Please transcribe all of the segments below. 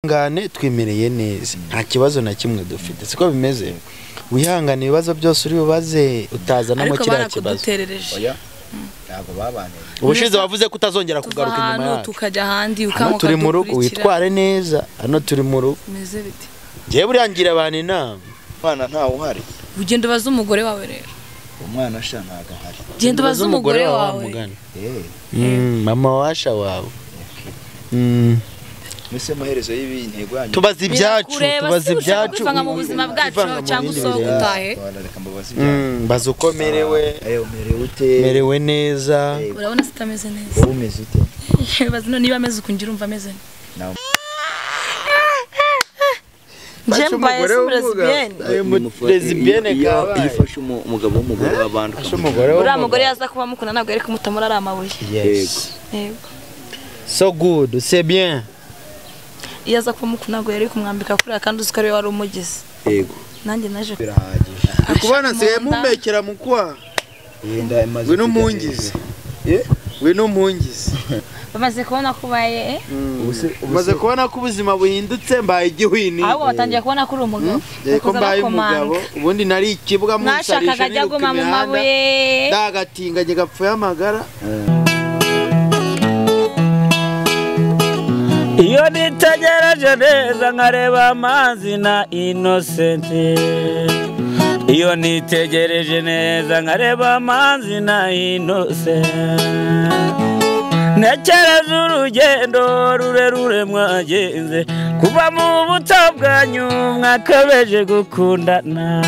Ngane twimereye neza, nta kibazo na kimwe dufite, siko bimeze. Wihangane ibibazo byose uri bubaze utazanamo kiriya kibazo. Oya, ntabwo babaneye. Ubushize wavuze ko utazongera kugaruka inyuma yacu, tukajya ahandi. Hano turi mu rugo, witware neza. Hano turi mu rugo. Meze bite? Ngiye buriya ngira abantu inama. Umwana ntawe uhari. Ugenda ubaze umugore wawe rero. Umwana sha ntago ahari. Genda ubaze umugore wawe. Mama washa wawe. Mese maherezo y'ibintego yanyu. Tubaze ibyacu, tubaze ibyacu. Kwivanga mu buzima bwacu cyangwa usohoka utahe. Baza uko merewe. Ayo merewe ute? Merewe neza. Urabona sitameze neza. Wowe umeze ute? Baza niba ameze uko ngira umva ameze. Njye mbaye lesbienne kabaye. Yifashe umugabo w'umugore w'abandi. Uriya mugore yaza kuba mukunda ntabwo yari kumutamura ari amabuye. Yego. Yego. So good, c'est bien. Iyo aza kuba mukunda ntabwo yari kumwambika kuriya kandi uzi ko ariwe wari umugize. Yego. Nanjye naje birahagije. Kubana nsigaye mumbekera mukwa. Yenda imaze. Ngwino mpungize. Ngwino mpungize. Bamaze kubona ko ubaye. Umaze kubona ko ubuzima buhindutse, mbaye igihwini. Ahubwo batangiye kubona ko uri umugabo. Ko mbaye umugabo, ubundi nari ikibwa munsarisha. Mwashakaga ajya aguma mu mabuye. Ndagatinganye gapfuye amagara. Iyo nitegereje neza nkareba amazi na Innocent. Iyo nitegereje neza nkareba amazi na Innocent. Ntekereza urugendo rurerure mwagenze, kuva mu buto bwanyu mwakabeje gukundana.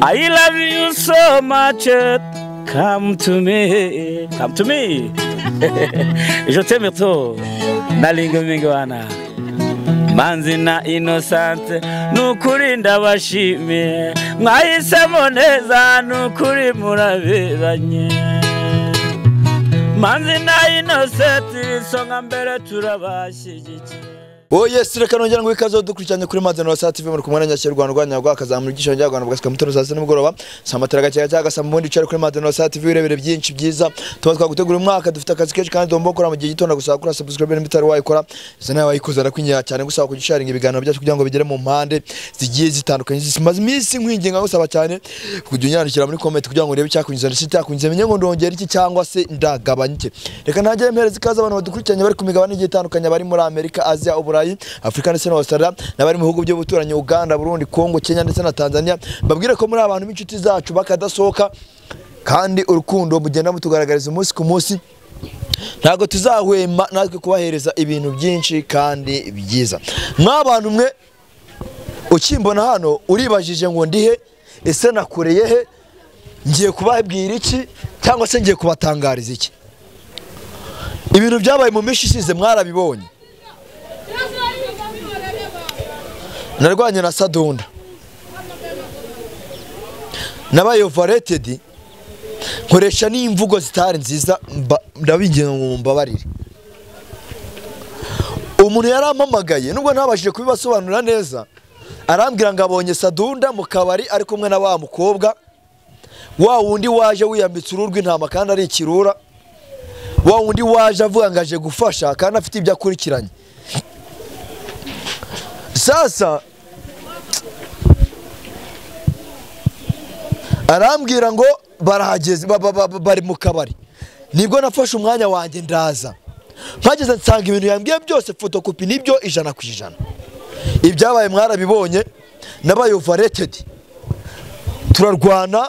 I love you so much, come to me, come to me. Je t'aime trop, nalinga mingwana. Manzi na Innocent, nukuri ndabashimiye, mwahisemo neza nukuri muraberanye. Manzi na Innocent, isonga mbere turabashyigikiye. Oh yes, reka nongera ngo ikaze dukurikiranye kuri Madden wa TV muri kumwe na Nyakirwanda Rwanda rwakazamura igisho njya Rwanda bwasika mutoro saa nimugoroba samatara gake cyangwa sa mubundi cyo kuri Madden wa TV urebere byinshi byiza tuba twagutegura umwaka. Dufite akazi kenshi kandi tugomba gukora mu gihe gito, ndagusaba kuri subscribe n'ibitari wayikora izo nawe wayikoze arakwingira cyane, gusaba kugisharinga ibiganiro byacu kugira ngo bigere mu mpande zigiye zitandukanye. Zimaze iminsi nkwinginga gusaba cyane kujya unyandikira muri comment kugira ngo urebe icyakunyuze ndetse icyakunyuze menye ngo ndongera iki cyangwa se ndagabanya iki. Reka ntagere mpereza ikaze abantu badukurikiranye bari ku migabane igiye itandukanye, bari muri Amerika, Asia, Uburayi, Afrika ndetse na Australia, n'abari mu bihugu by'ubuturanyi Uganda, Burundi, Congo, Kenya ndetse na Tanzania. Babwire ko muri abantu b'inshuti zacu bakadasohoka kandi urukundo mugenda mutugaragariza umunsi ku munsi, ntago tuzahwema natwe kubahereza ibintu byinshi kandi byiza. Mwabantu mwe ukimbona hano uribajije ngo ndihe, ese nakoreye he, ngiye kubabwira iki cyangwa se ngiye kubatangariza iki? Ibintu byabaye mu minsi ishize mwarabibonye. Narwanye na Sadunda, nabaye overrated, nkoresha n'imvugo zitari nziza, ndabinginga ngo mbabarire. Umuntu yarampamagaye nubwo ntabashije kubibasobanurira neza, arambwira ngo abonye Sadunda mu kabari ari kumwe na wa mukobwa wa wundi waje wiyambitse uruhu rw'intama kandi ari ikirura, wa wundi waje avuga ngo aje gufasha kandi afite ibyo akurikiranye. Sasa arambwira ngo barahageze, bari mu kabari. Nibwo nafashe umwanya wanjye ndaza, mpageze nsanga ibintu yambwiye byose photocopy nibyo 100%. Ibyabaye mwarabibonye, nabaye overrated, turarwana,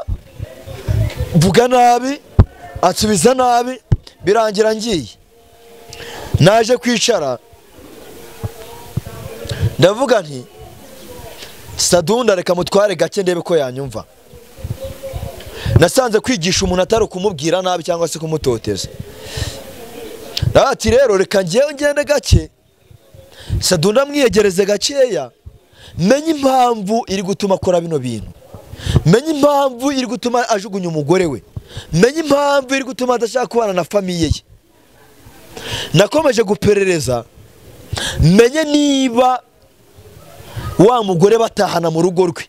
mvuga nabi, asubiza nabi, birangira ngiye. Naje kwicara ndavuga nti Sadunda reka mutware gake ndebe ko yanyumva. Nasanze kwigisha umuntu atari kumubwira nabi cyangwa se kumutoteza. Ati rero reka ngiye ngende gake, Sadunda mwiyegereze gakeya, menye impamvu iri gutuma akora bino bintu, menye impamvu iri gutuma ajugunya umugore we, menye impamvu iri gutuma adashaka kubana na famiye ye. Nakomeje guperereza menye niba wa mugore batahana mu rugo rwe.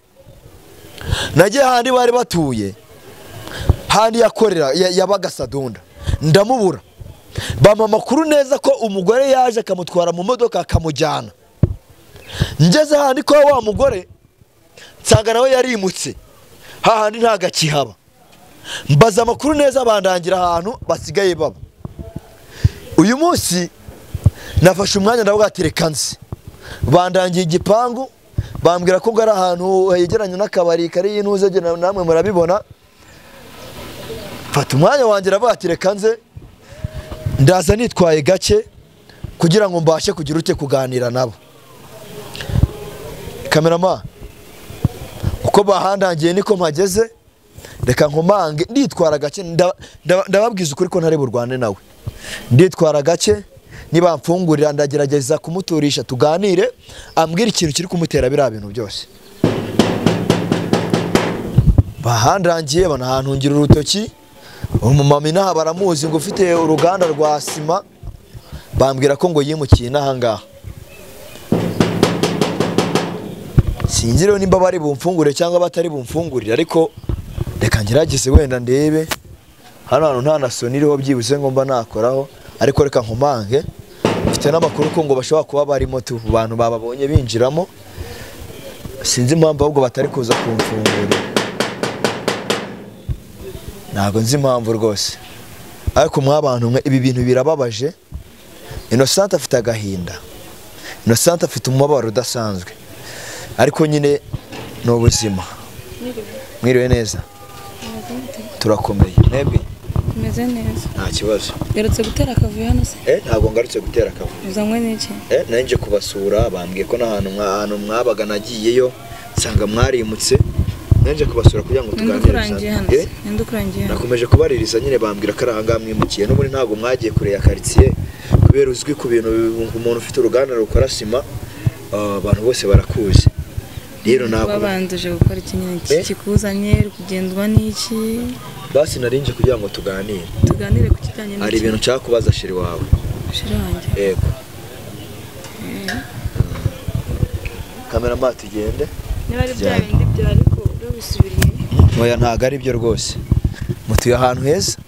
Nagiye handi bari batuye, handi yakorera yabaga Sadunda, ndamubura. Bampa amakuru neza ko umugore yaje akamutwara mu modoka akamujyana. Ngeze handi ko wa mugore nsanga nawe yarimutse, hahandi ntagakihaba. Mbaza amakuru neza bandangira ahantu basigaye baba. Uyu munsi nafashe umwanya ndavuga ati reka nze. Bandangiye igipangu, bambwira ko ngari ahantu hegeranye n'akabari kari intuze namwe murabibona. Mfata umwanya wanjye ndavuga ati reka nze, ndaza nitwaye gake kugira ngo mbashe kugira ute kuganira nabo. Kamerama, uko bahandangiye niko mpageze, reka nkomange nditwara gake, ndababwiza ukuri ko ntari burwane nawe. Nditwara gake, niba mfungurira ndagerageza kumuturisha tuganire, ambwira ikintu kiri kumutera biriya bintu byose. Bahandangiye banahantungira urutoki, umumama inaha baramuzi ngo ufite uruganda rwa sima, bambwira ko ngo yimukiye inaha ngaha. Sinzi rero nimba bari bumfungure cyangwa batari bumfungurire, ariko reka ngerageze wenda ndebe. Hano hantu nta na soni iriho byibuze ngo mba nakoraho, ariko reka nkomange. Mfite n'amakuru ko ngo bashobora kuba barimo tu bantu bababonye binjiramo, sinzi impamvu ahubwo batari kuza kumfungurira. Ntabwo nzi impamvu rwose, ariko mwabantu mwe ibi bintu birababaje. Innocent afite agahinda, Innocent afite umubabaro udasanzwe, ariko nyine ni ubuzima. Mwiriwe neza? Turakomeye. Mwebwe? Meze neza. Nta kibazo. Ngarutse gutera akavuyo hano se? Ntabwo ngarutse gutera akavuyo. Uzanywe n'iki? Nanje kubasura, bambwiye ko n'ahantu mwabaga nagiyeyo nsanga mwarimutse. Nanje kubasura kugira ngo tuganire. Nakomeje kubaririza nyine bambwira ko ari aha ngaha mwimukiye. N'ubundi ntabwo mwagiye kure ya quartier, kubera uzwi ku bintu umuntu ufite uruganda rukora sima, abantu bose barakuzi. Rero ntabwo babanduje gukora iki nyine kikuzanye kugendwa n'iki? Basi narinje kugira ngo tuganire. Tuganire ku kijyanye n'iki? Hari ibintu nshaka kubaza sheri wawe. Sheri wanjye? Yego. Cameraman tugende. Niba ari bya bindi bya ariko ubisubiriye. Oya ntago ari byo rwose. Mutuye ahantu heza?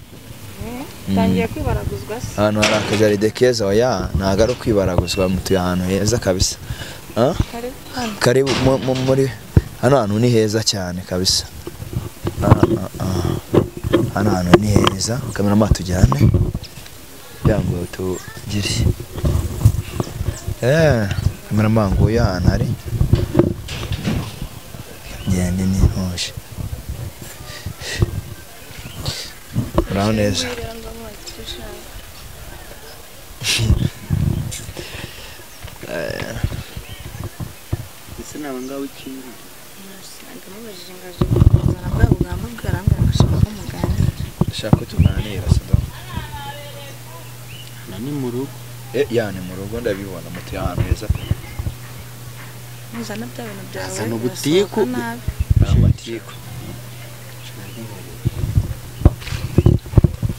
Tangiye kwibaraguzwa se. Ahantu hari akajaride keza, oya ntago ari kwibaraguzwa, mutuye ahantu heza kabisa. Karibu muri hano hantu ni heza cyane kabisa. Hano hantu ni heza. Cameraman tujyane kugira ngo tugire. Cameraman ngo uyu ahantu ari ngende ni ntuje. Uraho neza. Ese naba ngaho ukinga? Ndashaka ko tuganira Saddam. Hano ni mu rugo. Ya ni mu rugo ndabibona, mutuye ahantu heza pe. Muzana bya bintu byawe. Azana ubutiku. Amatiku.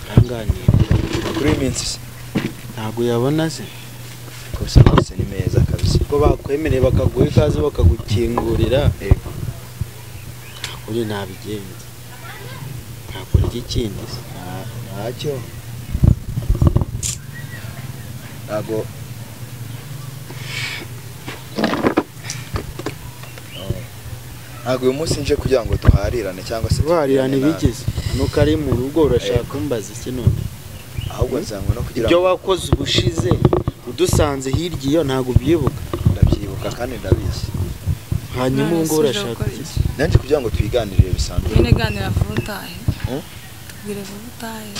Turanganira. Kuri iminsi se ntago yabona se? Kose kose ni meza kabisa. Ko bakwemereye bakaguha ikaze bakagukingurira. Yego. Uri nabigenza. Ntakora ikindi se. Ntacyo. Ntago uyu munsi nje kugira ngo duharirane cyangwa se tuharirane bigeze. Nuko ari mu rugo urashaka kumbaza iki none? Ahubwo nzangwa no kugira ibyo wakoze ubushize udusanze hirya iyo ntago ubyibuka. Ndabyibuka kandi ndabizi. Hanyuma ngo urashaka iki? Nanje kugira ngo twiganirire bisanzwe. Nyine ganira vuba utahe. Tubwire vuba utahe.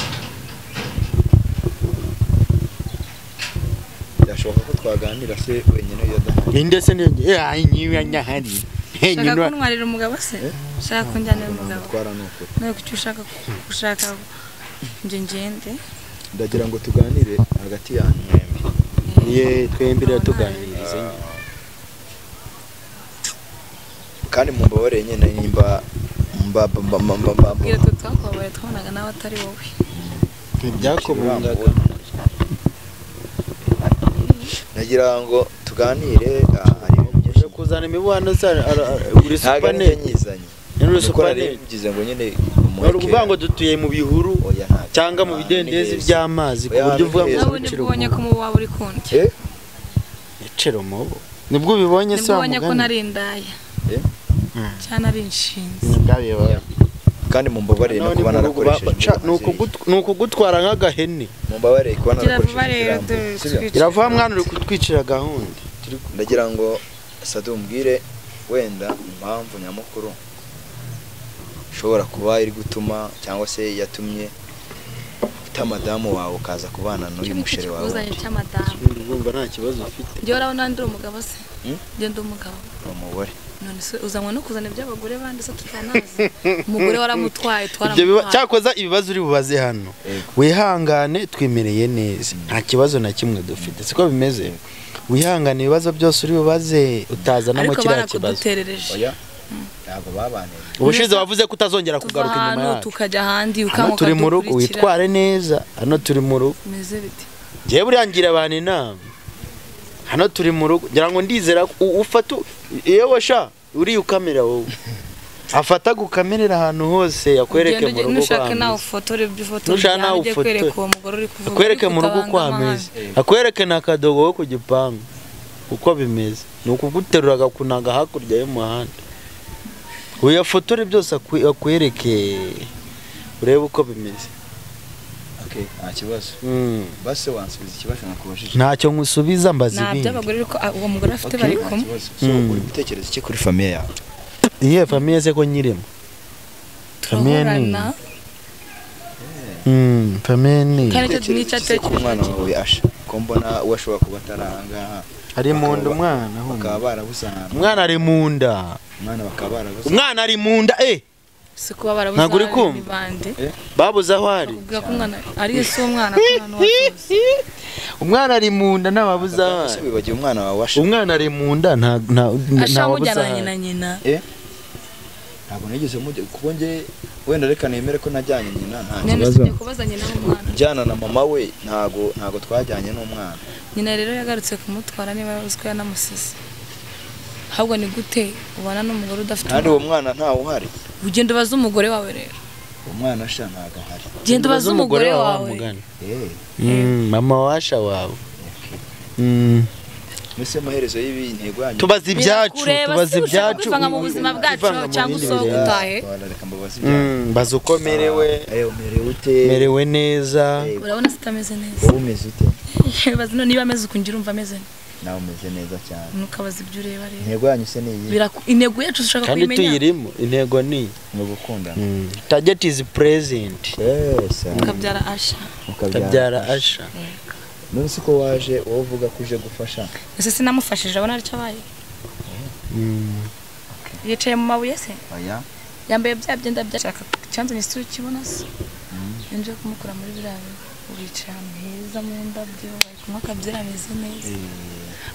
Byashoboka ko twaganira se wenyine iyo adahari. Ninde se ninde? Ai nyiwe nyahari. Shaka kuntwarira umugabo se? Shaka kunjyanira umugabo. Twara nukuri. Nawe kuki ushaka gushaka nje ngende? Ndagira ngo tuganire hagati yanyu mwembi. Ye twembi rero tuganirize. Kandi mumbabarire nyine nimba mba mba mba mba. Bwira twakubabaye twabonaga nawe atari wowe. Ntibyakubungaga. Nagira ngo tuganire hari kuzana imibano se uri supane nyizanye. Uri supane ngize ngo nyine Uri kuvuga ngo dutuye mu bihuru cyangwa mu bidendezi by'amazi ku buryo uvuga ngo ucira umubu. Nabonye ko umubu waba uri kundya. Icira umubu. Nibwo ubibonye se wa mugani? Nibwo ubonye ko nari indaya. Cyane ari inshinzi. Kandi mumbabarire no kuba narakoresheje. Ni ukugutwara nk'agahene. Mumbabarire kuba narakoresheje. Iravuga mwana uri kutwicira gahunda. Ndagira ngo Sadu umbwire wenda impamvu nyamukuru ishobora kuba iri gutuma cyangwa se yatumye uta madamu wawe ukaza kubana n'uyu mushere wawe. Uzanye cy'amadamu. Ndumva nta kibazo ufite. Njye urabona ndi umugabo se? Njye ndi umugabo. Umugore. None se uzanywa no kuzana iby'abagore bandi se tutanazi. Umugore waramutwaye twaramutwaye. Cyakoza ibibazo uri bubaze hano. Wihangane twimereye neza. Nta kibazo na kimwe dufite. Siko bimeze? Wihangane ibibazo byose uri bubaze utazanamo kiriya kibazo. Oya. Ntabwo babaneye. Ubushize wavuze ko utazongera kugaruka inyuma yacu. Tukajya ahandi ukanguka turi mu rugo witware neza. Hano turi mu rugo. Meze bite? Ngiye buriyangira abantu inama. Hano turi mu rugo ngira ngo ndizera ufata yewe sha uri ukamera wowe. Afata gukamerera ahantu hose yakwereke mu rugo. Nushaka nawe ufotore ibyo ufotora. Nushaka kwereka uwo mugore uri kuvuga. Akwereke mu rugo uko ameze. Akwereke na kadogo wo ku gipangu uko bimeze. Ni ukuguterura agakunaga hakurya y'umuhanda. Uyafotore byose akwereke urebe uko bimeze. Okay, nta kibazo. Base wansubiza ikibazo nakubajije. Ntacyo nkusubiza mbaza ibindi. Nta by'abagore ariko uwo mugore afite bari kumwe. So uri gutekereza iki kuri famille yawe? Iye famille se ko nyirimo. Famille ni. Famille ni. Kandi nicyo ku mwana wawe Asha. Ko mbona washobora kuba ataranga. Ari mu nda umwana bakaba barabuze. Umwana ari mu nda. Umwana bakaba barabuze. Umwana ari mu nda Si kuba barabuze. Ntabwo uri kumva. Babuze aho ari. Kuvuga ko umwana ari se umwana ko Umwana ari mu nda ntababuze aho ari. Bibagiye umwana wawe Asha. Umwana ari mu nda nta ntababuze aho ari. Na nyina. Ntabwo nigeze mujye kuko nge wenda reka nemere ko najyanye nyina nta kibazo. Kubaza nyina n'umwana. Jyana na mama we ntago twajyanye n'umwana. Nyina rero yagarutse kumutwara niba uziko yanamusize. Ahubwo ni gute ubana n'umugore udafite kandi uwo mwana ntawe uhari. Ugenda ubaza umugore wawe rero. Umwana Asha ntago ahari. Genda ubaza umugore wawe. Mama washa wawe. Mese amaherezo y'ibi intego yanyu. Tubaza ibyacu, tubaza ibyacu. Kwivanga mu buzima bwacu cyangwa usohoka utahe. Mbaza uko merewe. Umerewe ute? Merewe neza. Urabona sitameze neza. Wowe umeze ute? Baza none niba ameze ukungira umva ameze. Nawe umeze neza cyane. Nukabaza ibyo ureba rero. Intego yanyu se ni iyi? Intego yacu ushaka kandi kuyimenya. Kandi tuyirimo, intego ni mu gukundana. Target is present. Yes. Ukabyara Asha. Ukabyara Asha. None se ko waje wowe uvuga ko uje gufasha? Ese sinamufashije abona aricyo abaye. Yicaye mu mabuye se? Oya. Yambaye bya byenda byashaka cyanzanye se ukibona se. Nje kumukura muri biriya ubicaye ahantu heza mu ndabyo bari kunywa akabyera ameze neza.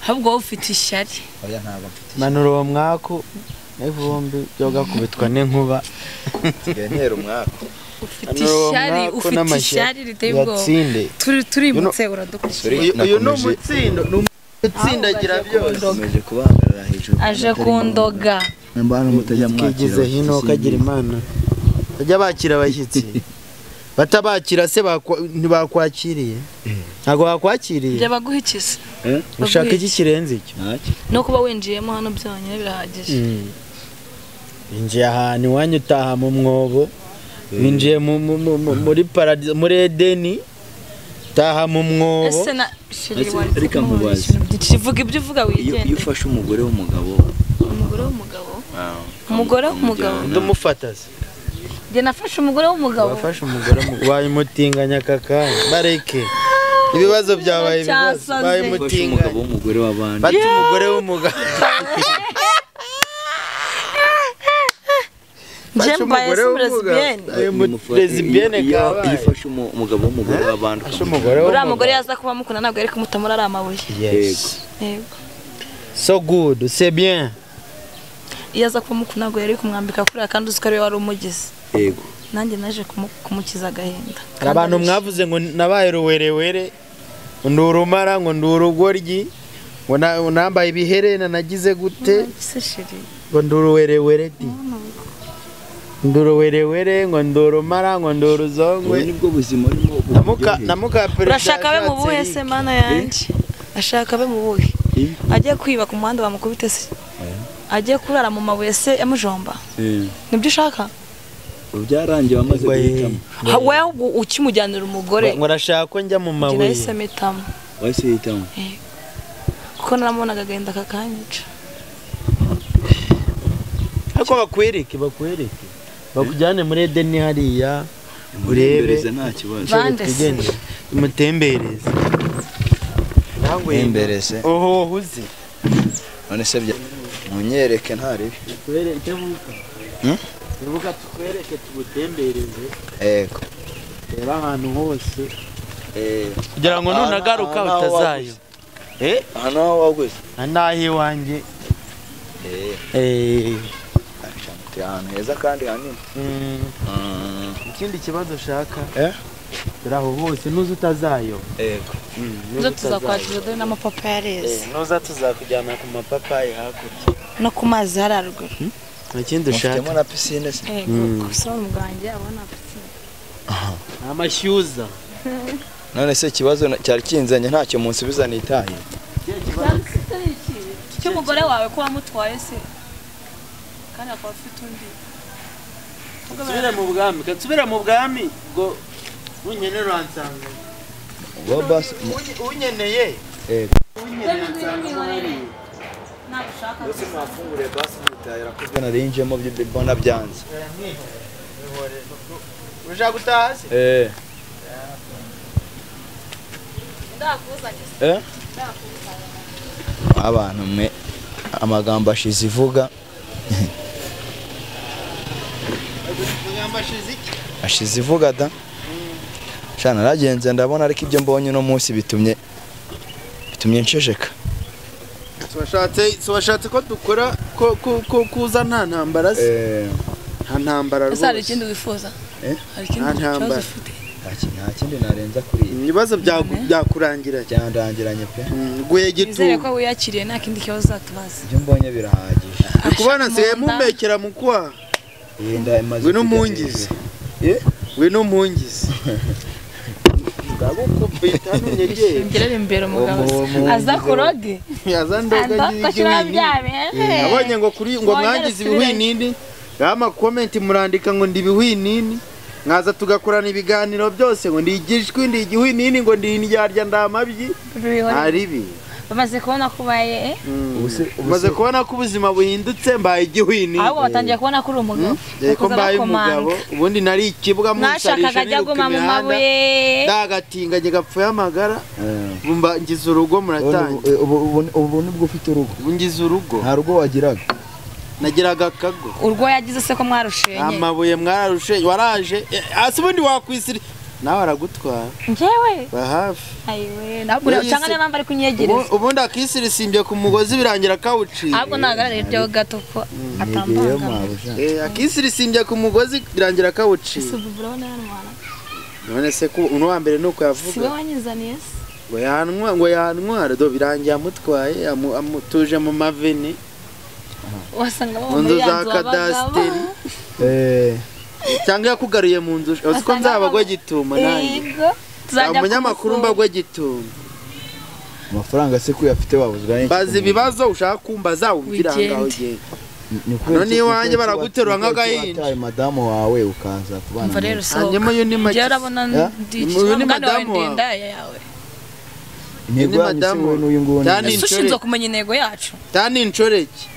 Ahubwo wowe ufite ishyari. Oya ntabwo mfite. Manura uwo mwaku n'ivumbi byo gakubitwa n'inkuba. Nsigaye ntera umwaku. Ufite ishyari, ufite ishyari riteye ubwoba. Turimutse uradukurikiye. Uyu ni umutsindo, ni umutsindagira byose. Nkomeje kubahagarara hejuru. Aje kundoga. Mbana mutajya mwakira. Kigeze hino kagira Imana. Bajya bakira abashyitsi. Batabakira se ntibakwakiriye. Ntago bakwakiriye. Bya baguhikiza. Ushaka iki kirenze icyo? No kuba winjiyemo hano byonyine birahagije. Winjiye ahantu iwanyu utaha mu mwobo. Winjiye muri paradizo muri Edeni taha mu mwobo. Ese na shiri reka nkubaze. Vuga ibyo uvuga wigende. Iyo ufashe umugore w'umugabo. Umugore w'umugabo? Umugore w'umugabo. Ndumufata se. Njye nafashe umugore w'umugabo. Wafashe umugore wayimutinganya kaka. Bareke. Ibibazo byabaye ibibazo. Bayimutinganya. Umugabo w'umugore w'abandi. Bati umugore w'umugabo. Njye mbaye lesbienne. Iyo ufashe umugabo w'umugore w'abandi. Uriya mugore yaza kuba mukunda ntabwo yari kumutamura ari amabuye. Yes. Yego. So good, c'est bien. Iyo aza kuba mukunda ntabwo yari kumwambika kuriya kandi uzi ko ariwe wari umugize. Yego. Nanjye naje kumukiza agahinda. Hari abantu mwavuze ngo nabaye ruwerewere, ngo ndi urumara, ngo ndi urugoryi, ngo nambaye ibiherena nagize gute, ngo ndi uruwerewere di. Ndoro werewere ngo ndoro mara ngo ndoro zongwe. Nibwo buzima urimo. Namuka perezida. Urashaka abe mu buhe se mana yanjye? Ashaka abe mu buhe? Ajye kwiba ku muhanda bamukubite se? Ajye kurara mu mabuye se yamujomba? Nibyo ushaka? Byarangiye wamaze guhitamo. Wewe ukimujyanira umugore. Ngo urashaka ko njya mu mabuye. Nahise mpitamo. Wahise uhitamo? Kuko naramubonaga agenda kakanyica. Ariko bakwereke bakujyane muri Edeni hariya urebe nta kibazo. Umutembereze. Mutembereze. Oho huze. None se munyereke nta ribi. Tukwereke buka. Buka tukwereke tugutembereze. Yego. Reba ahantu hose. Kugira ngo nunagaruka utazayo. Hano aho waguze. Anahi iwanjye. Ahantu heza kandi hanini. Ikindi kibazo ushaka? Dore aho hose nuza utazayo. Yego. Nuza tuzakwakira dore n'amapapayi areze. Nuza tuzakujyana ku mapapayi hakurya. No ku mazi hari haruguru. Ikindi ushaka? Mufitemo na pisine se? Yego, gusa ubwanjye abona pisine. Amashyuza. None se ikibazo cyari kinzanye ntacyo munsubiza nitaye. Cy'umugore wawe ko wamutwaye se? Kandi akaba afite undi. Nsubira mu bwami, nsubira mu bwami ngo unyeneye uransanga. Unyeneye? Yego. Unyeneye nsanga. Bose mwafungure basi nitaye rakozwe narinjemo mbona byanze. Urashaka gutaha se? Eh. Abantu mwe amagambo ashize ivuga. Ashize ivuga da. Shana naragenze ndabona ariko ibyo mbonye no munsi bitumye nshejeka. Washatse ko dukora ko kuza nta ntambara se? Nta ntambara rwose. Ese hari ikindi wifuza? Hari ikindi kibazo ufite? Nta kindi narenza kuri ibi. Ibibazo byakurangira byandangiranye pe. Guye gitu. Nizere ko wiyakiriye nta kindi kibazo uzatubaza. Ibyo mbonye birahagije. Kubana nsigaye mumbekera mukwa. Ngwino mpungize. Ngwino mpungize. Ndagukubita ntunyegere. Ngerere imbere umugabo. Aza kuroge. Aza ndoga ngiye. Abonye ngo kuri ngo mwangize ibihwinini. Ama comment murandika ngo ndi ibihwinini. Nkaza tugakorana ibiganiro byose ngo ndigishwe ndi igihwinini ngo ndi indyarya ndamabyi. Ari bi. Bamaze kubona ko ubaye Bamaze kubona ko ubuzima buhindutse mbaye igihwinini. Ahubwo batangiye kubona ko uri umugabo. Ko mbaye umugabo ubundi nari ikibwa munsarisha niruka imihanda. Ndagatinga njye gapfuye amagara. Mba ngize urugo muratangiye. Ubu nibwo ufite urugo. Ubu ngize urugo. Nta rugo wagiraga. Nagiraga akago. Urwo yagize se ko mwarushenye? Amabuye mwararushenye waraje. Ase ubundi wakwisira nawe aragutwara. Njyewe? Ba hafi. Ayiwe, nabwo cyangwa niba bari kunyegereza. Ubundi akisirisimbye ku mugozi birangira kawuciye. Ahubwo nagarare ibyo gato ko atambanga. Akisirisimbye ku mugozi birangira kawuciye. None se ko uno wa mbere nuko yavuga. Siwe wanyizaniye se? Ngo yanwa do birangiye amutwaye amutuje mu maveni. Wasanga mu nzu za kadasiteri. Cyangwa yakugaruye mu nzu uzi ko nzabagwa gituma nanjye. Umunyamakuru mbagwa gituma. Amafaranga se ko uyafite wabuzwa n'iki? Baza ibibazo ushaka kumbaza wumvira ngaho ugenda. None iwanjye baraguterura nk'agahinja. Wataye madamu wawe ukaza kubana. Umva rero sohoka. Hanyuma yo ni make. Urabona ndi madamu wawe. Intego yanyu se wowe n'uyu nguyu. Ese ushinzwe kumenya intego yacu? Tani inshoreke.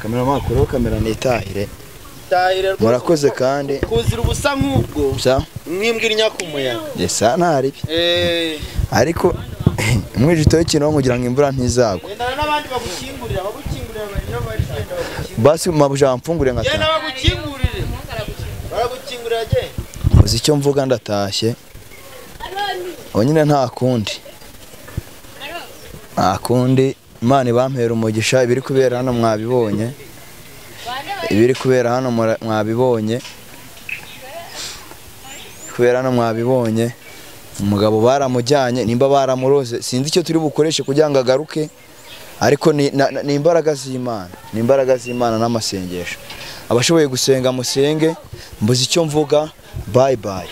Kamera makuru kamera nitahire. Murakoze kandi kuzira ubusa nk'ubwo mwimbwira inyakumuyaga. Yesa ntari. Ariko umwijito w'ikintu kugira ngo imvura ntizagwa. Endana n'abandi bagukingurira bagenda bagukingurira. Basi mabuja mfungure nkata. Genda bagukingurire. Baragukingurira genda. Uzi icyo mvuga ndatashye. Onyine nta kundi. Nta kundi Imana ibampera umugisha ibiri kubera hano mwabibonye. Ibiri kubera hano mwabibonye. Kubera hano mwabibonye. Umugabo baramujyanye nimba baramuroze sinzi icyo turi bukoreshe kugira ngo agaruke ariko ni imbaraga z'Imana, ni imbaraga z'Imana n'amasengesho. Abashoboye gusenga musenge, mbuze icyo mvuga. Bye bye.